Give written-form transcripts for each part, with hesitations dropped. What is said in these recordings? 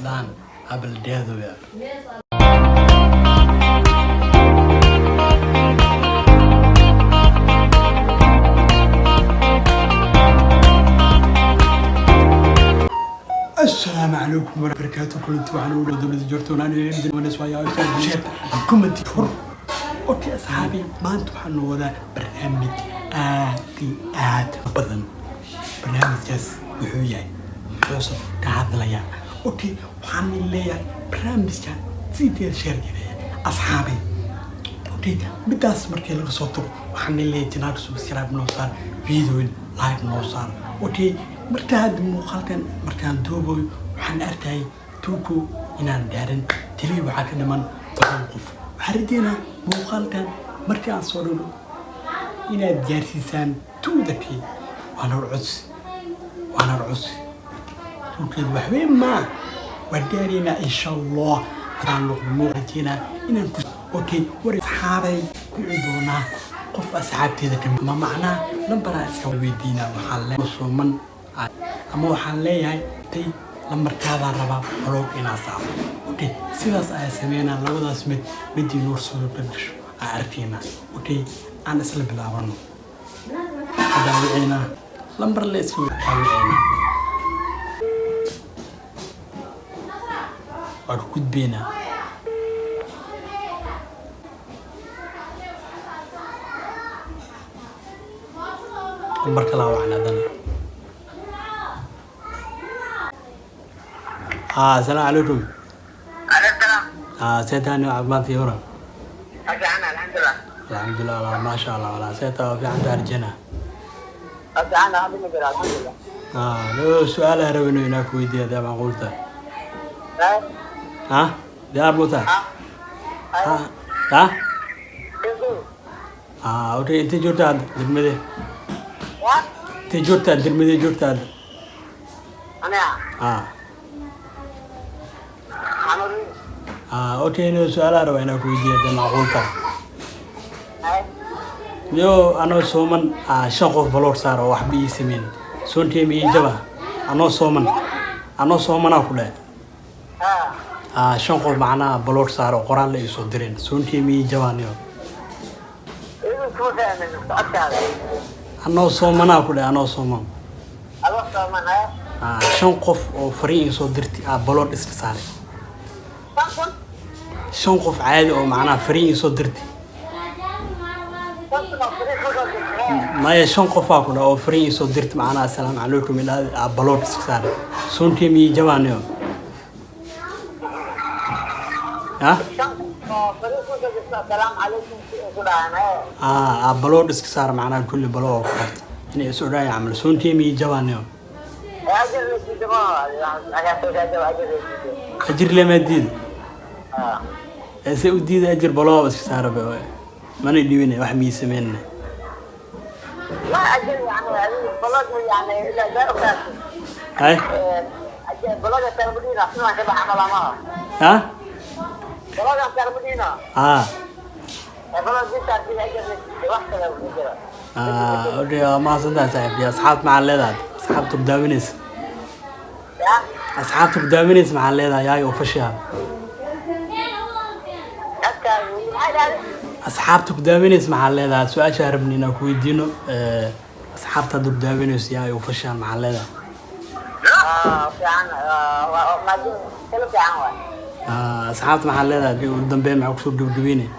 Isdhahan abaldeedoya. Asalaamu calaykum warabarakaatu. Kulanti waxaan ugu dowlada joogtoon comment hor. Okay asxaabi, maanta waxaan noo wadaa barnaamij aad iyo aad u badan. Barnaamijkaas wuxuu yahay, muxuuse ka hadlayaa? Okay, waxaan leeyahay barnaamijkan si deer share gareeya asxaabi. Okay, midaas markii laga soo tago, waxaan leeyahay channelka subscribe noo saar, videoin like noo saar. Okay, marka hadda muuqaalkan markaan duubayo, waxaan arkayay tuuko inaan gaarin taliya. Waxaa ka dhiman 10 qof. Waxaan rajeynaa muuqaalkan markii aan soo dhigo inaad gaarsiisaan 2K. Waa nar codsi, waa nar codsi. 2K-da waxweyn maa, waa gaaraynaa insha Allah. Hadaan noqdo muu rajeynaa inaan ku. Okay, war asxaabay, wici doonaa qof asxaabteeda kamid ma macnaa lambaraa iska weydiinaa. Waxaan leeyahay sooman ama waxaan leeyahay tay lambarkaadaan rabaa block inaa saaro. Okay, sidaas ayaa sameynaa. Labadaas mid midii nuur suurta gasho aa arkaynaa. Okay, aan isla bilaabano. Haddaan wicinaa lambar la iska wicinaa, waa ku gudbeynaa. Lambar kalaa wacan haddana. Haa, asalaamu calaykum. Aleykum. Haa, see tahay caafimaadkii hore? Fiican, alxamdulilah. Alxamdulilah walaa, maasha Allah walaa. See tahay, waa fiican tahay arjana? Fiican, alxamdulilah, alxamdulilah. Haa, no su-aal aan rabino inaa ku weydiiya hadee macquul tahay. Ha, diyaar buu tahay? Ha ha haa, okay. Intee joogtaa hadda? Degmade intee joogtaa? Degmade joogtaa hadda? Aniga? Haa. Xamar. Haa, okay. No su-aalaha rabaa inaa ku weydiiya hadee macquul tahay. Yo, anoo sooman shan qof block saar oo waxba ii sameyn, soonkee ma ii jaba? Anoo sooman, anoo soomanaa ku dhahay. Shan qof macnaha block saar oo qoraal la iisoo direen, soonkee ma ii jabaan? Yo, Idin kuma fahmin socodkaada. Anoo soomanaa ku dhahay, anoo sooman. Adoo sooman? Shan qof oo fariin iisoo dirtay block iska saaray. 5000? Shan qof caadi oo macnaha fariin iisoo dirtay. 5000 oo fariin kusoo dirtay? Maya, shan qofaa ku dhaha oo fariin iisoo dirtay, macnaha assalaamu calaykum idhaahday, block iska saaray. Soonkee ma ii jabaan? Yo, ha. Shan oo fariin kusoo dirtay, assalaamu calaykum ku dhahan? Block iska saar macnaha, kulli block oo ku xirta inay is odhaaya camal. Soonkee ma ii jabaan? Yo. Ajir la siido ma agaa soo gaajaba, ajir la siido. Ajir lemaa diida? Ese u diida ajir? Block iska saara ba, mana dhibine, wax mii sameynne. Ma ajir yani adiga block yani ilaa daa ogtaasi. Hay. Block-ga saarmadina sidaan ka baxa malamaha. Ha. Block-ga saarmadina. Haa. Block disaartida ajir la siido, wax kale ma jiro. Okay, waa mahadsantahay saaxiibkii. Asxaabta maxaa leedahay? Asxaabta ku daawanaysa. Ya. Asxaabta ku daawanaysa maxaa leedahay? Yaay oo fashiya. Afkaaga maxay dhahday? Asxaabta ku daawanaysa maxaa leedahay? Su-aasha rabni inaan ku weydiino, asxaabta hadda ku daawanayso yaay oo fashiyan maxaa leedahay? Fiican, maajin kala fiican waay. Asxaabta maxaa leedahay? Ugu dambeyn maxaa kusoo gabagabeynay?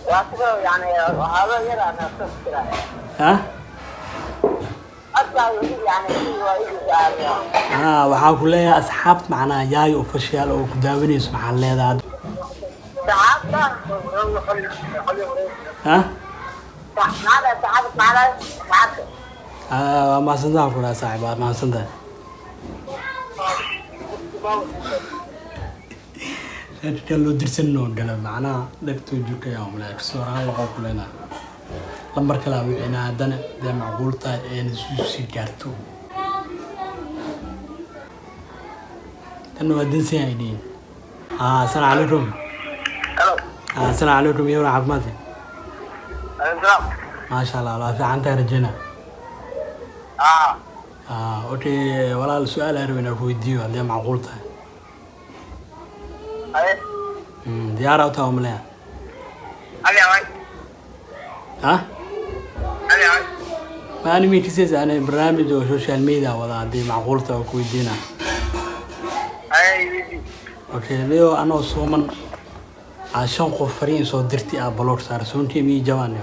Waa sidoo yani hado yar aan soo fikiraa. Ha. Afkaaga yani waa igu su'aaliya. Waxaan ku leeyahay asxaabta macnaha yaay oo fashiyaal oo ku daawanayso maxaa leedahay? Saxaabta. Ha. Macnaha saxaabta, macnaha saxaabta. Waa mahadsantahay ku dhaha saaxiib, waa mahadsantahay. Reerka loo dirsan oo gala macnaha dhegtuu jukaya umaleya kasoo rahan laqo ku leenahay. Lambar kalaa wicinaa haddana dee macquul tahay eena isu sii gaarto. Tanna waa dansan yahay dhihin. Haa, asalaamu calaykum. Hello. Haa, asalaamu calaykum. Iyona caafimaadka? Salaam. Maasha Allah, waa fiican tahay rajana? Ah. Haa. Okay walaal, su-aal aan rabay inaan ku weydiiyo haddii macquul tahay. Aye. Diyaar u tahay umaleya? Adi away. Ha? Adi away. Ma ani mikisees ana barnaamij oo social media wada, haddii macquul tahay oo ku weydiina. Aye, widi. Okay, leo anoo sooman aa shan qof fariin soo dirtay, aa block saar, soontii mii jabaan?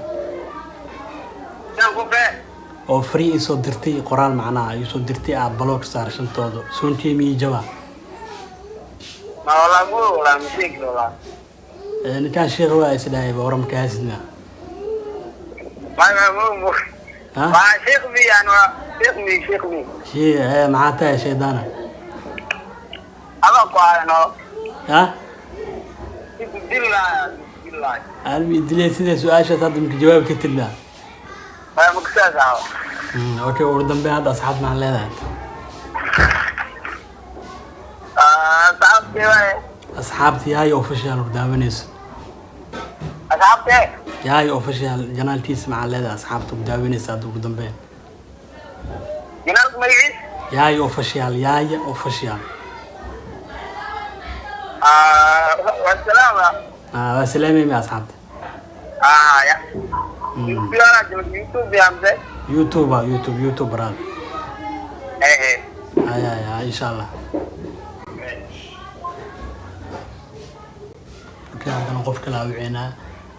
Shan ku fee. Oo fariin soo dirtay, qoraal macnaha ii soo dirtay, aa block saar shantooda, soontii mii jaba? Ma wala mu wala mishik wala. Ninkaan sheekh waa is dhahay waramka haasidna. Ma ma mu mu. Ha? Ma sheekh mi yani wa sheekh mi sheekh mi. Shee maxaa tahay shaydaana? Aba ku ayno. Ha? Billahi billahi. Almi dilay sida su-aashaas hadda maka jawaabi kartid ba? Ma muksaas ah. Okay, ugu dambeyn hadda asxaab maxaa leedahay? Ah, asxaabtee waaye? Asxaabta Yahay Official ku daawanayso. Asxaabtee? Yahay Official janaalkiisa maxaa leedahay asxaabta ku daawanaysa hadda ugu dambeyn? Janaalku magaciis? Yahay Official, Yahay Official. Ah, wasalaama. Ah, waa salaamay mi asxaabta. Ah, ya. YouTube YouTube ya amse. YouTube ah, YouTube, YouTube brother. Eh eh. Ay ay ay, insha Allah. Okay, haddana qof kale aa wicinaa.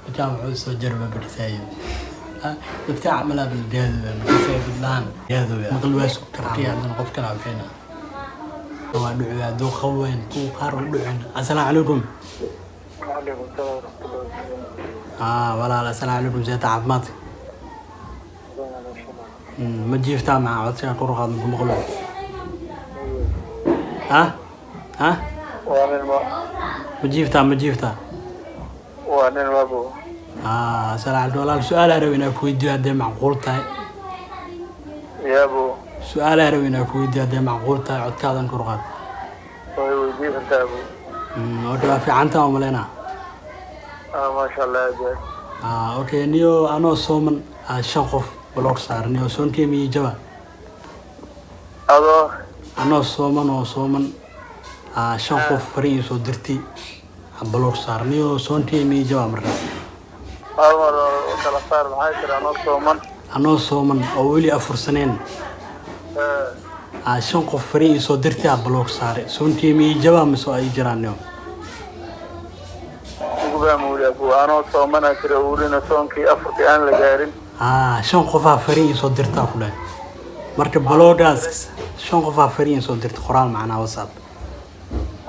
Dadkaan wuxuu soo jarba badhisaayo dadka camalaa balgaadooda badhisaayo dadlahan gaadooda maqal waa sug kartay. Haddana qof kale aa wicinaa, waa dhucuyaa duu qaweyn kuwa qaar u dhucin. Assalaamu calaykum. وعليكم السلام ورحمة الله وبركاته. Walaal, assalaamu calaykum, seeta caafimaadka? Ma jiiftaa? Maxaa codsiga kor u qaad ku maqlo? Ha ha. Waa nin ma. Ma jiiftaa, ma jiiftaa? Waa nin mabo. Assalaamu calaykum walaal, su-aal aan rabay inaan ku weydiiyo haddii macquul tahay. Yaabo. Su-aal aan rabay inaan ku weydiiyo haddii macquul tahay, codkaadan kor u qaad. Way weydii kartaa, abo. Okay, waa fiicantaa oo maleynaa. Ah, maasha Allah, aad. Okay, niyo anoo sooman aa shan qof block saar, niyo soonkee miyii jaba? Adoo? Anoo sooman oo sooman aa shan qof fariin soo dirtay aa block saar, niyo soonkee miyii jaba marka? Hal mar oo kala saar, maxay tiri anoo sooman? Anoo sooman oo weli afursaneen aa shan qof fariin soo dirtay aa block saare, soonkee miyii jaba mise ay jiraan niyo? Ugu baa muuli, abo, anoo soomana tiri, welina soonkii afarkii aan la gaarin. Shan qofaa fariin soo dirtaa ku dhahay, marka block-gaas shan qofaa fariin soo dirtay, qoraal macnaa WhatsApp.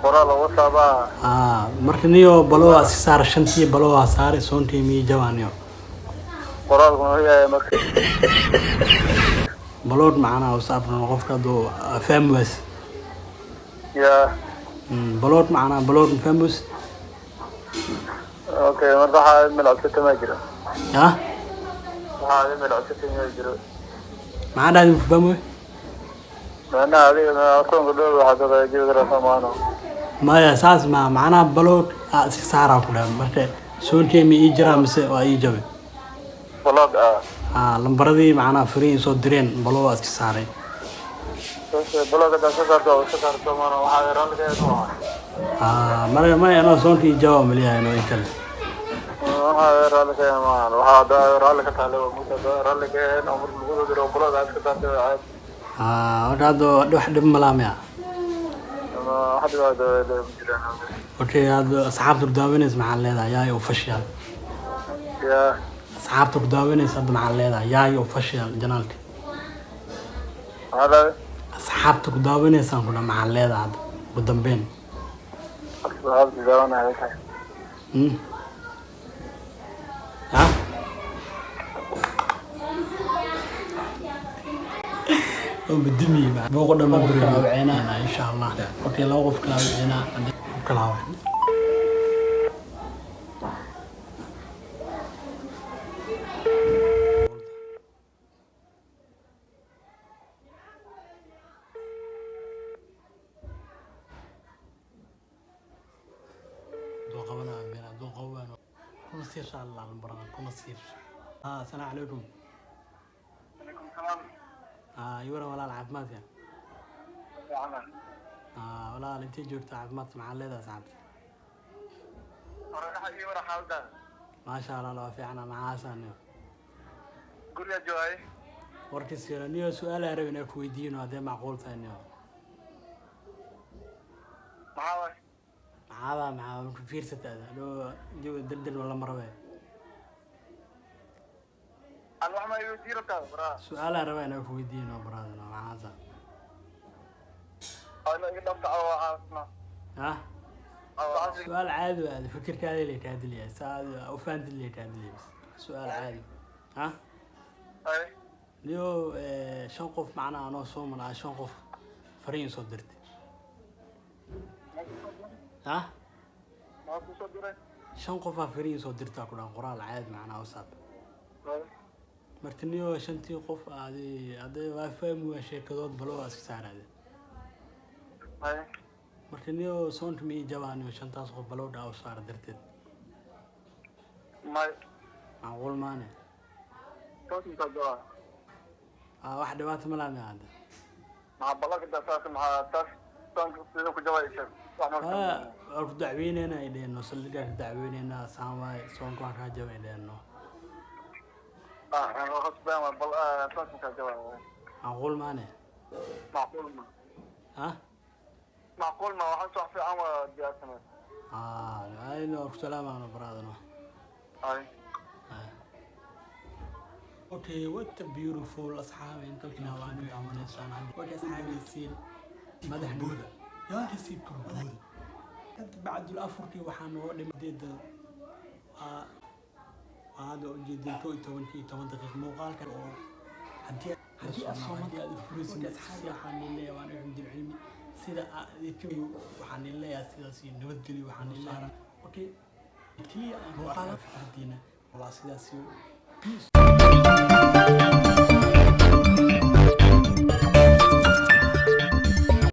Qoraal oo WhatsApp ah. Marka niyo block-gaa si saar, shantii block-gaa saare, soonkii miyii jaba niyo? Qoraalku muxuu yahay marka? Block macnaha WhatsApp qofka hadduu famous. Yaa. Block macnaha block famous. Okay, marka waxaa email codsata ma jiro? Ah? Waxaa email codsata ma jiro? Maxaa dhahday fahmoy? Macnaha adiga soonka dhow waxaad ka jiri karaa soomaano. Maya, saas ma macnaha block aa iska saaraa ku dhahay, marka soonkii ma ii jiraa mise waa ii jabe? Block ah. Lambaradii macnaha fariin soo direen block aa iska saaray. Block haddaad ka saarto, waa iska saarto maano, waxaa raalligeed u ahaa. Maya maya, anoo soonkii ii jaba maliyahay noo in kale. Waxaa raalli ka yahay maahan, waxaa haddaa raalli ka tahay waa muddo haddaa raalli ka yahay oo marka lagu soo diro block aad iska saartay waa caadi. Marka hadda wax dhib malaa miya? Ama wax dhibaato ma jiraan. Okay, hadda asxaabta ku daawanaysa maxaa leedahay Yaay Official? Yaa. Asxaabta ku daawanaysa hadda maxaa leedahay Yaay Official janaalka? Maxaa dhahay? Asxaabta ku daawanaysaan ku dha maxaa leedahay hadda ugu dambeyn? Asxaabta daawanaya tahay. Ha. Badimi booqo dhan buri waceenaa insha Allah. Okay, laba qof kala waceenaa kala waceen. Doo qabanaa been doo qaban kuma siirsa Allah baran kuma siirsa. Assalaamu calaykum. Calaykum salaam. Yura walaal, caafimaadka? Fiicana. Ah, walaal, intee joogta? Caafimaadka maxaa leedahay, saxaabta? Hore waxa ii wara xaaladda. Maasha Allah, waa fiicana. Maxaa hasaaniyo? Guriga joogay. Warkiis yaro niyo, su-aalaha rab inaa ku weydiino haddee macquul tahay, niyo. Maxaa waay? Maxaabaa maxaa ku fiirsata adoo jawi daldal wala marabe? An wax ma ii weydiin rabtaa, baraa? Su-aalaha raba inaa ku weydiino, brother. Maxaa hasaa? Ana iga dhabta waa caafimaad. Ah, su-aal caadi waa, aad fikirkaada lay kaa dilaya, saa aad u fahantid lay kaa dilaya, bas su-aal caadi ah. Ay. Niyo, shan qof macnaha anoo sooman ah, shan qof fariin soo dirtay ah. Maxaa kuu soo diray? Shan qofaa fariin soo dirtaa ku dhahan, qoraal caadi macnaha WhatsApp. Ay. Marka niyo, shantii qof aadi hadday waa fahmi, waa sheekadood balo waa iska saaraade. Ay. Marka niyo, soonta ma ii jabaa niyo, shantaas qof balow dhaa u saara darteed? May. Macquul maane? Toos intaa jawaa. Ah, wax dhibaato ma laha miya hadda? Maxaa ballanka taas, maxaa taas soonka sidoo ku jawaa sheeg. Wax ma. Waa ku dacweyneyna ay dheheen, no, saldhigaa ku dacweyneynaa, saan waaye, soonka waan kaa jaba ay dheheen, no. Ah, khasbaan waa bal soonka kaa jawaa. Macquul maane? Macquul ma. Ah. Macquul ma, waxaan soo fiican waa diyaarsanay. Ah, ayno ku salaamaano, brother, no. Ay. Okay, what a beautiful asxaabi, inta waan u caawinaysaan hadda. Okay, asxaabi, madax buuda. Yaa nasiibka buuda. Hadda bacdul afurkii waxaa noo dhimay deeda, waa hadda ujeedin 11-kii 10 daqiiq muuqaalka oo haddii aad soomanta aad furaysid, asxaabi, waxaan leeyahay waan xamdul cilmi sida waxaan leeyahay sidaas iyo nabadgelyo waxaan leeyahay. Okay, kaliya aan muuqaalka fikradiina waa sidaas iyo peace.